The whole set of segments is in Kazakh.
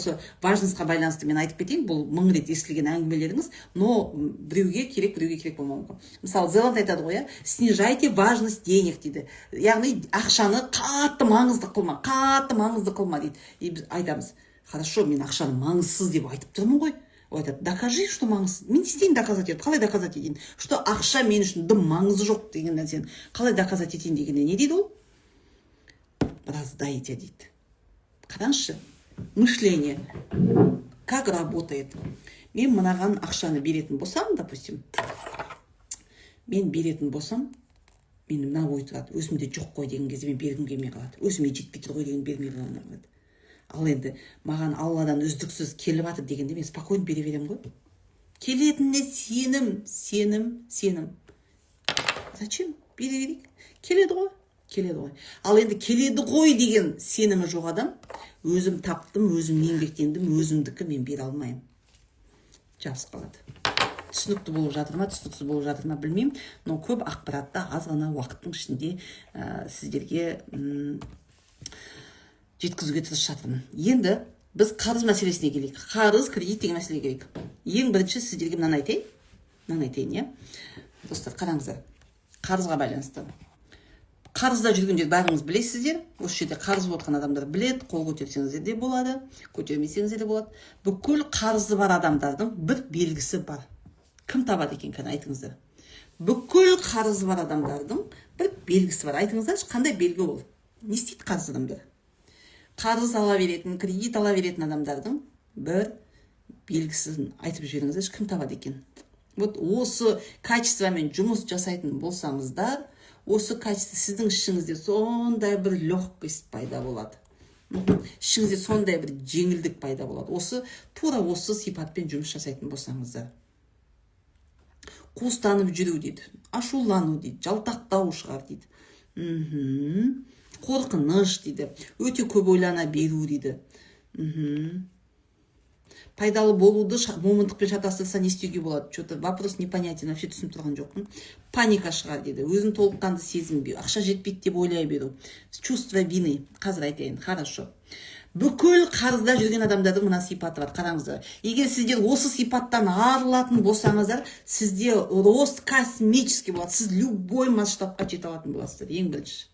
Осы важность қа байланысты мен айтып кетейін. Бұл мың рет естілген әңгімелеріңіз, но біреуге керек, біреуге керек болмауы мүмкін. Мысалы, Зеланд айтады ғой, иә, «Снижайте важность денег» дейді, яғни ақшаны қатты маңызды қылма, қатты маңызды қылма дейді. И біз айтамыз: «Хорошо, мен ақшаны маңызсыз деп айтып тұрмын ғой». Ол айтады: «Докажи, что маңызсыз». Мен не істеймін, доказать етіп, қалай доказать етейін, что ақша мен үшін дым маңызы жоқ деген нәрсені қалай доказать етейін дегенде, не дейді ол? «Раздайте» дейді. Қараңызшы, мышление как работает. Мен мынаған ақшаны беретін болсам, допустим, мен беретін болсам, мен мына ой тұрады: өзімде жоқ қой деген кезде мен бергім келмей қалады, өзіме жетпей тұр ғой деген, бермей қалады. Ал енді маған Алладан үздіксіз келіп жатыр дегенде, мен спокойно бере беремін ғой. Келетініне сенім, сенім, сенім. Зачем? Бере берейік, келеді ғой, келеді ғой. Ал енді келеді ғой деген сенімі жоқ адам: өзім таптым, өзім еңбектендім, өзімдікі, мен бере алмаймын, жабысып қалады. Түсінікті болып жатыр ма, түсініксіз болып жатыр ма, білмеймін, но көп ақпаратты аз ғана уақыттың ішінде сіздерге жеткізуге тырысып жатырмын. Енді біз қарыз мәселесіне келейік, қарыз, кредит деген мәселеге келейік. Ең бірінші сіздерге мынаны айтайын, мынаны айтайын, иә. Достар, қараңыздар, қарызға байланысты. Қарызда жүргендер бәріңіз білесіздер, осы жерде қарыз болып жатқан адамдар біледі. Қол көтерсеңіздер де болады, көтермесеңіздер де болады. Бүкіл қарызы бар адамдардың бір белгісі бар. Кім табады екен, кәне, айтыңыздар. Бүкіл қарызы бар адамдардың бір белгісі бар, айтыңыздаршы, қандай белгі ол? Не істейді қарыз адамдар? Қарыз ала беретін, кредит ала беретін адамдардың бір белгісін айтып жіберіңіздерші, кім табады екен? Вот осы качество мен жұмыс жасайтын болсаңыздар, осы качество, сіздің ішіңізде сондай бір легкость пайда болады, ішіңізде сондай бір жеңілдік пайда болады осы, тура осы сипатпен жұмыс жасайтын болсаңыздар. Қуыстанып жүру дейді, ашулану дейді, жалтақтау шығар дейді, қорқыныш дейді, өте көп ойлана беру дейді. Пайдалы болуды момындықпен шатастырса, не істеуге болады? Че то вопрос непонятен, вообще түсініп тұрған жоқпын. Паника шығар дейді, өзін толыққанды сезінбеу, ақша жетпейді деп ойлай беру, чувство вины. Қазір айтайын, хорошо. Бүкіл қарызда жүрген адамдардың мына сипаты бар, қараңыздар. Егер сіздер осы сипаттан арылатын болсаңыздар, сізде рост космический болады, сіз любой масштабқа жете алатын боласыздар. Ең бірінші,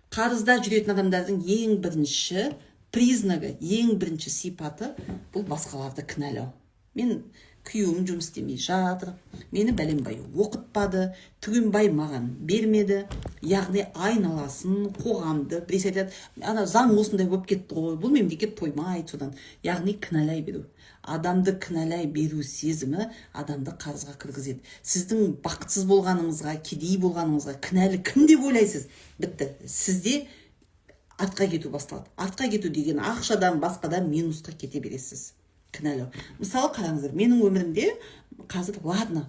қарызда жүретін адамдардың ең бірінші признагы, ең бірінші сипаты — бұл басқаларды кінәлау. Мен күйеуім жұмыс істемей жатыр, мені бәленбай оқытпады, түгенбай маған бермеді, яғни айналасын, қоғамды. Біресе айтады: «Ана заң осындай болып кетті ғой, бұл мемлекет тоймайды содан». Яғни кінәлай беру, адамды кінәлай беру сезімі адамды қарызға кіргізеді. Сіздің бақытсыз болғаныңызға, кедей болғаныңызға кінәлі кім деп ойлайсыз, бітті, сізде артқа кету басталады. Артқа кету деген ақшадан, басқадан минусқа кете бересіз. Кінәлау. Мысалы, қараңыздар, менің өмірімде қазір, ладно,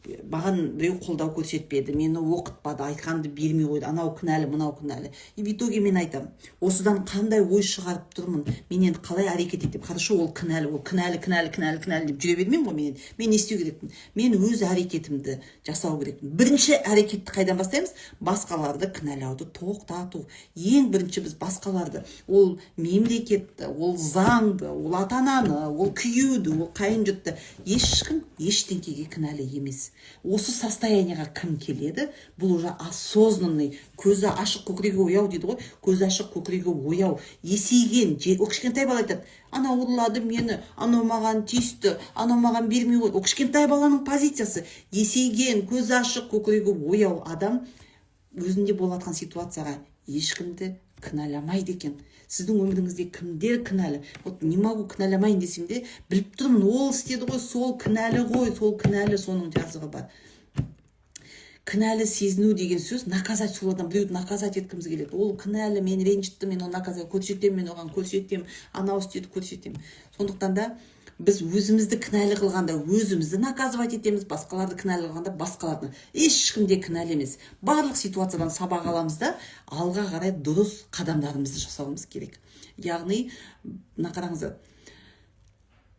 маған біреу қолдау көрсетпеді, мені оқытпады, айтқанды бермей қойды, анау кінәлі, мынау кінәлі. И в итоге мен айтамын: осыдан қандай ой шығарып тұрмын, мен енді қалай әрекет етемін? Хорошо, ол кінәлі, ол кінәлі, кінәлі, кінәлі, кінәлі деп жүре бермеймін ғой мен енді. Мен не істеу керекпін? Мен өз әрекетімді жасау керекпін. Бірінші әрекетті қайдан бастаймыз? Басқаларды кінәлауды тоқтату. Ең бірінші біз басқаларды, ол мемлекетті, ол заңды, ол ата ананы, ол күйеуді, ол қайын жұртты, ешкім ештеңкеге кінәлі емес. Осы состояние ға кім келеді? Бұл уже осознанный, көзі ашық, көкірегі ояу дейді ғой. Көзі ашық, көкірегі ояу, есейген. Ол кішкентай бала айтады: анау ұрлады мені, анау маған тиісті, анау маған бермей қойды. Ол кішкентай баланың позициясы. Есейген, көзі ашық, көкірегі ояу адам өзінде болып жатқан ситуацияға ешкімді кінәламайды екен. Сіздің өміріңізде кімдер кінәлі? Вот не могу, кінәламайын десем де, біліп тұрмын, ол істеді ғой, сол кінәлі ғой, сол кінәлі, соның жазығы бар. Кінәлі сезіну деген сөз — наказать. Сол адам, біреуді наказать еткіміз келеді. Ол кінәлі, мені ренжітті, мен оны наказать көрсетемін, мен оған көрсетемін, анау істеді, көрсетемін. Сондықтан да біз өзімізді кінәлі қылғанда, өзімізді наказывать етеміз, басқаларды кінәлі қылғанда, басқаларды. Ешкім де кінәлі емес. Барлық ситуациядан сабақ аламыз да, алға қарай дұрыс қадамдарымызды жасауымыз керек. Яғни мына қараңыздар.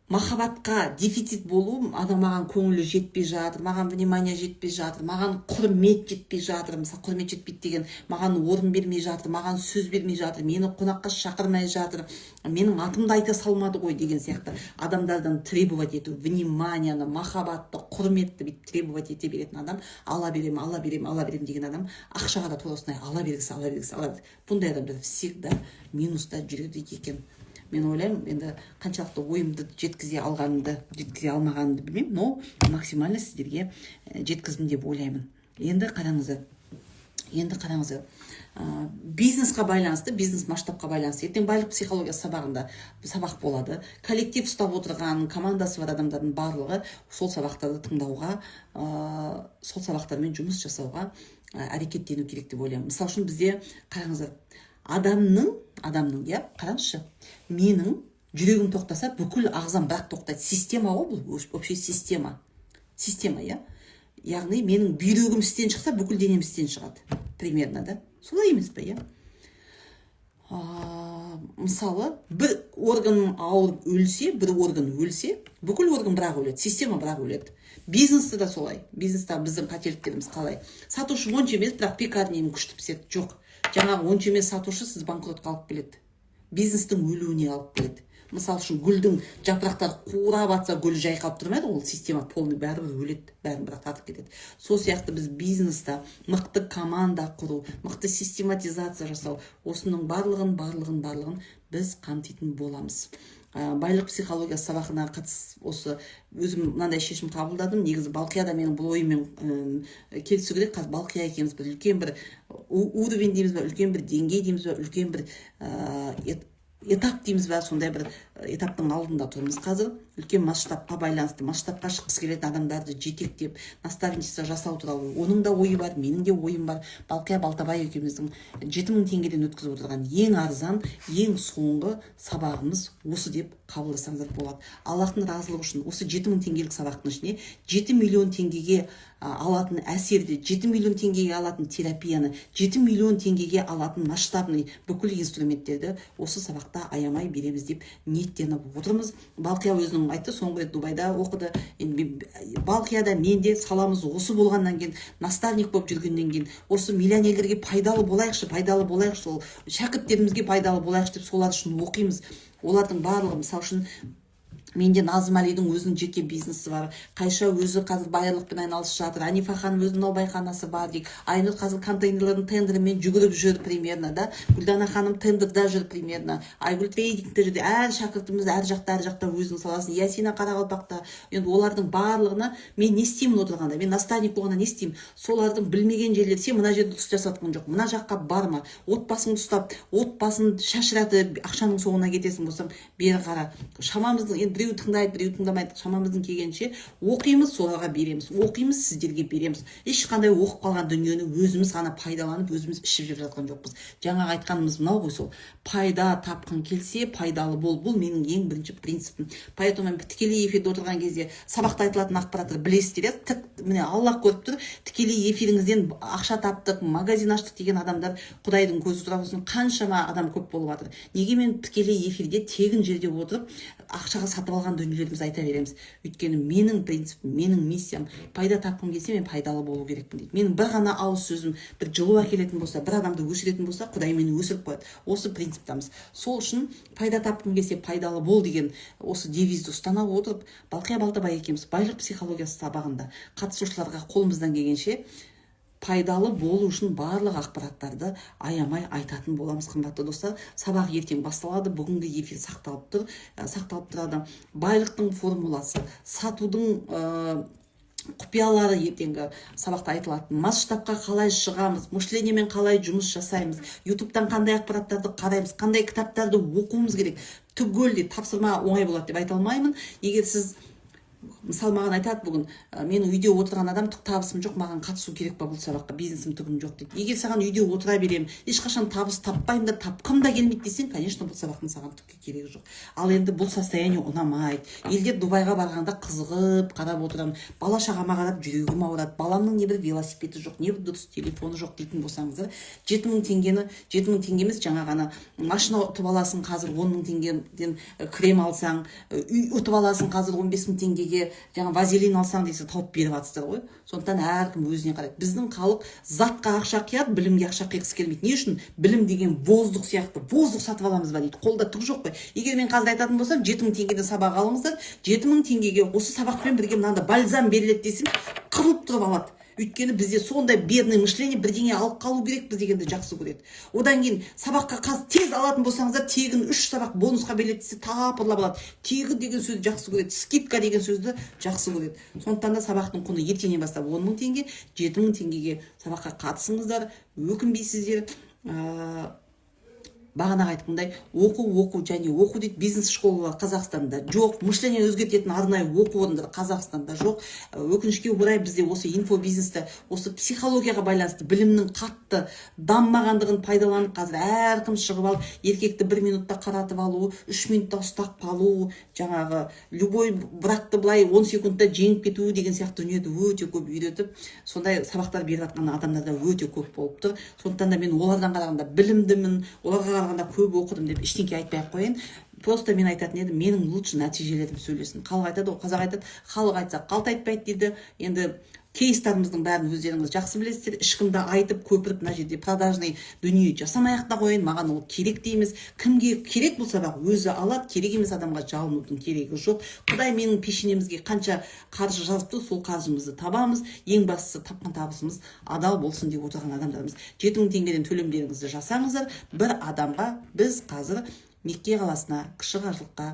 Махаббатқа дефицит болу, ана маған көңілі жетпей жатыр, маған внимание жетпей жатыр, маған құрмет жетпей жатыр. Мысалы, құрмет жетпейді деген маған орын бермей жатыр, маған сөз бермей жатыр, мені қонаққа шақырмай жатыр, менің атымды айта салмады ғой деген сияқты адамдардан требовать ету, вниманияны, махаббатты, құрметті бүйтіп требовать ете беретін адам, ала беремін, ала беремін, ала беремін деген адам, ақшаға да тура осындай ала бергісі, ала бергісі, ала бергісі. Бұндай адамдар всегда минуста жүреді екен. Мен ойлаймын, енді қаншалықты ойымды жеткізе алғанымды, жеткізе алмағанымды білмеймін, но максимально сіздерге жеткіздім деп ойлаймын. Енді қараңыздар, енді қараңыздар, бизнесқа байланысты, бизнес масштабқа байланысты ертең байлық психологиясы сабағында сабақ болады. Коллектив ұстап отырған, командасы бар адамдардың барлығы сол сабақтарды тыңдауға, сол сабақтармен жұмыс жасауға әрекеттену керек деп ойлаймын. Мысалы үшін, бізде, қараңыздар, адамның, иә, қараңызшы, менің жүрегім тоқтаса, бүкіл ағзам бірақ тоқтайды. Система ғой бұл, вообще система, система, иә. Яғни менің бүйрегім істен шықса, бүкіл денем істен шығады примерно да, солай емес пе, иә? Мысалы, бір орган ауырып өлсе, бір орган өлсе, бүкіл орган бірақ өледі, система бірақ өледі. Бизнесте де солай. Бизнеста біздің қателіктеріміз қалай? Сатушы онша емес, бірақ пекарняны күшті піседі. Жоқ, жаңағы онша емес сатушы сіз банкротқа алып келеді, бизнестің өлуіне алып келеді. Мысалы үшін, гүлдің жапырақтары қурап атса, гүл жайқалып тұрмайды ғой, ол система полный бәрібір өледі, бәрін бірақ тартып кетеді. Сол сияқты біз бизнеста мықты команда құру, мықты систематизация жасау, осының барлығын, барлығын, барлығын біз қамтитын боламыз. Байлық психологиясы сабағына қатыс. Осы өзім мынандай шешім қабылдадым. Негізі Балқия да менің бұл ойыммен келісу керек. Қазір Балқия екеуміз бір үлкен бір уровень дейміз ба, үлкен бір деңгей дейміз ба, үлкен бір этап дейміз ба, сондай бір этаптың алдында тұрмыз қазір. Үлкен масштабқа байланысты, масштабқа шыққысы келетін адамдарды жетектеп, наставничество жасау туралы оның да ойы бар, менің де ойым бар. Балқия Балтабай екеуміздің 7000 теңгеден өткізіп отырған ең арзан, ең соңғы сабағымыз осы деп қабылдасаңыздар болады. Аллахтың разылығы үшін осы 7000 теңгелік сабақтың ішіне 7 миллион теңгеге алатын әсерді, 7 миллион теңгеге алатын терапияны, 7 миллион теңгеге алатын масштабный бүкіл инструменттерді осы сабақта аямай береміз деп ниеттеніп отырмыз. Балқия өзінің айтты, соңғы рет Дубайда оқыды. Енді Балқия да, мен де саламыз осы болғаннан кейін, наставник болып жүргеннен кейін, осы миллионерлерге пайдалы болайықшы, пайдалы болайықшы, сол шәкірттерімізге пайдалы болайықшы деп, солар үшін оқимыз. Олардың барлығы, мысалы үшін, менде Назым Әлидің өзінің жеке бизнесі бар, Қайша өзі қазір байерлықпен айналысып жатыр, Анифа ханым өзінің наубайханасы бар дейік, Айнұр қазір контейнерлердің тендерімен жүгіріп жүр примерно да, Гүлдана ханым тендерда жүр примерно, Айгүл трейдингте жүр. Әр шәкіртіміз әр жақта, әр жақта өзінің саласын, Ясина Қарақалпақта. Енді олардың барлығына мен не істеймін отырғанда, мен наставник болғанда не істеймін? Солардың білмеген жерлері: сен мына жерді дұрыс жасап жатқан жоқ, мына жаққа барма, отбасыңды ұстап, отбасын шашыратып, ақшаның соңына кетесің болсаң, бері қара. Шамамыздың, енді біреу тыңдайды, біреу тыңдамайды, шамамыздың келгенше оқимыз, соларға береміз, оқимыз, сіздерге береміз. Ешқандай оқып қалған дүниені өзіміз ғана пайдаланып, өзіміз ішіп жеп жатқан жоқпыз. Жаңағы айтқанымыз мынау ғой, сол пайда тапқың келсе, пайдалы бол. Бұл менің ең бірінші принципім. Поэтому мен тікелей эфирде отырған кезде сабақта айтылатын ақпараттар, білесіздер, иә, міне, Аллах көріп тұр, тікелей эфиріңізден ақша таптық, магазин аштық деген адамдар, Құдайдың көзі тұра болсын, қаншама адам көп болып жатыр. Неге мен тікелей эфирде тегін жерде отырып, ақшаға сатып алған дүниелерімізді айта береміз? Өйткені менің принципім, менің миссиям: пайда тапқым келсе, мен пайдалы болу керекпін дейді. Менің бір ғана ауыз сөзім бір жылу әкелетін болса, бір адамды өсіретін болса, Құдай мені өсіріп қояды. Осы принциптамыз. Сол үшін пайда тапқың келсе, пайдалы бол деген осы девизді ұстана отырып, Балқия Балтабай екеуміз байлық психологиясы сабағында қатысушыларға қолымыздан келгенше пайдалы болу үшін барлық ақпараттарды аямай айтатын боламыз. Қымбатты достар, сабақ ертең басталады. Бүгінгі эфир сақталып тұр, сақталып тұрады. Байлықтың формуласы, сатудың құпиялары, ертеңгі сабақта айтылатын масштабқа қалай шығамыз, мышлениемен қалай жұмыс жасаймыз, Ютубтан қандай ақпараттарды қараймыз, қандай кітаптарды оқуымыз керек, түгелдей. Тапсырма оңай болады деп айта алмаймын. Егер сіз Мысалы, маған айтады бүгін: «Мен үйде отырған адам, түк табысым жоқ, маған қатысу керек па бұл сабаққа? Бизнесім, түгім жоқ», – дейді. Егер саған «үйде отыра беремін, ешқашан табыс таппаймын да, тапқым да келмейді» десең, конечно, бұл сабақтың саған түкке керегі жоқ. Ал енді бұл состояние ұнамайды, елдер Дубайға барғанда қызығып қарап отырамын, бала шағама қарап жүрегім ауырады, баламның не бір велосипеді жоқ, не бір дұрыс телефоны жоқ дейтін болсаңыздар, 7000 теңгені, 7000 теңге емес, жаңағы ана машина ұтып аласың қазір 10 000 теңгеден, крем алсаң, үй ұтып аласың қазір 15 000 теңгеге, жаңа вазелин алсаң десе, тауып беріп жатсыздар ғой. Сондықтан әркім өзіне қарайды. Біздің халық затқа ақша қияды, білімге ақша қиғысы келмейді. Не үшін? Білім деген воздух сияқты, воздух сатып аламыз ба дейді, қолда түк жоқ қой. Егер мен қазір айтатын болсам, «7000 теңгеден сабақ алыңыздар, 7000 теңгеге осы сабақпен бірге мынандай бальзам беріледі» десем, қырылып тұрып алады. Өйткені бізде сондай бедный мышление, бірдеңе алып қалу керекпіз дегенді жақсы көреді. Одан кейін сабаққа қазір тез алатын болсаңыздар, тегін үш сабақ бонусқа беріледі десе, тапырлап алады. Тегін деген сөзді жақсы көреді, скидка деген сөзді жақсы көреді. Сондықтан да сабақтың құны ертеңнен бастап 10 000 теңге. 7000 теңгеге сабаққа қатысыңыздар, өкінбейсіздер. Бағанағы айтқандай, оқу, оқу және оқу дейді. Бизнес школалар Қазақстанда жоқ, мышление өзгертетін арнайы оқу орындары Қазақстанда жоқ. Өкінішке орай, бізде осы инфобизнесті, осы психологияға байланысты білімнің қатты дамымағандығын пайдаланып, қазір әркім шығып алып, еркекті бір минутта қаратып алу, 3 минутта ұстап қалу, жаңағы любой врагты былай 10 секундта жеңіп кету деген сияқты дүниеді өте көп үйретіп, сондай сабақтар беріп жатқан адамдар да өте көп болып тұр. Сондықтан да мен олардан қарағанда білімдімін, оларға қарағанда көп оқыдым деп ештеңке айтпай ақ қояйын. Просто мен айтатын едім, менің лучше нәтижелерім сөйлесін. Халық айтады ғой, қазақ айтады, «халық айтса, қалт айтпайды» дейді. Енді кейстарымыздың бәрін өздеріңіз жақсы білесіздер. Ешкімді айтып, көпіріп, мына жерде продажный дүние жасамай ақ та қояйын, маған ол керек те емес. Кімге керек бұл сабақ, өзі алады, керек емес адамға жалынудың керегі жоқ. Құдай менің пешенемізге қанша қаржы жазыпты, сол қаржымызды табамыз. Ең бастысы, тапқан табысымыз адал болсын деп отырған адамдармыз. 7000 теңгеден төлемдеріңізді жасаңыздар. Бір адамға біз қазір Мекке қаласына кіші қажылыққа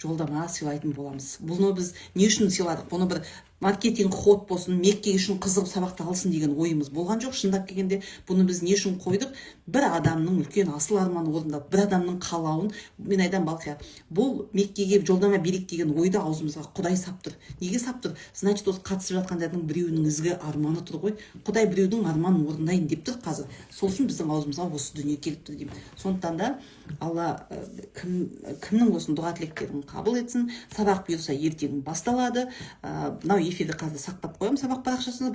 жолдама сыйлайтын боламыз. Бұны біз не үшін сыйладық? Бұны бір маркетинг ход болсын, Мекке үшін қызығып сабақты алсын деген ойымыз болған жоқ. Шындап келгенде, бұны біз не үшін қойдық? Бір адамның үлкен асыл арманы орындалып, бір адамның қалауын, мен айтамын, Балқия, бұл Меккеге жолдама берейік деген ойды аузымызға Құдай сап тұр. Неге сап тұр? Значит, осы қатысып жатқандардың біреуінің ізгі арманы тұр ғой. Құдай біреудің арманын орындайын деп тұр қазір, сол үшін біздің аузымызға осы дүние келіп тұр деймін. Сондықтан да Алла кім кімнің болсын дұға тілектерін қабыл етсін. Сабақ бұйырса, ертең басталады. Мынау эфирді қазір сақтап қоямын сабақ парақшасында.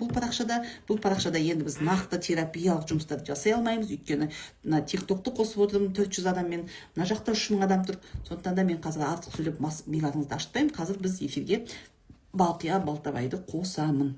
Бұл парақшада енді біз нақты терапиялық жұмыстарды жасай алмаймыз, өйткені мына Тик Токты қосып отырмын 400 адаммен, мына жақта 3000 адам тұр. Сондықтан да мен қазір артық сөйлеп миларыңызды ашытпаймын. Қазір біз эфирге Балқия Балтабайды қосамын.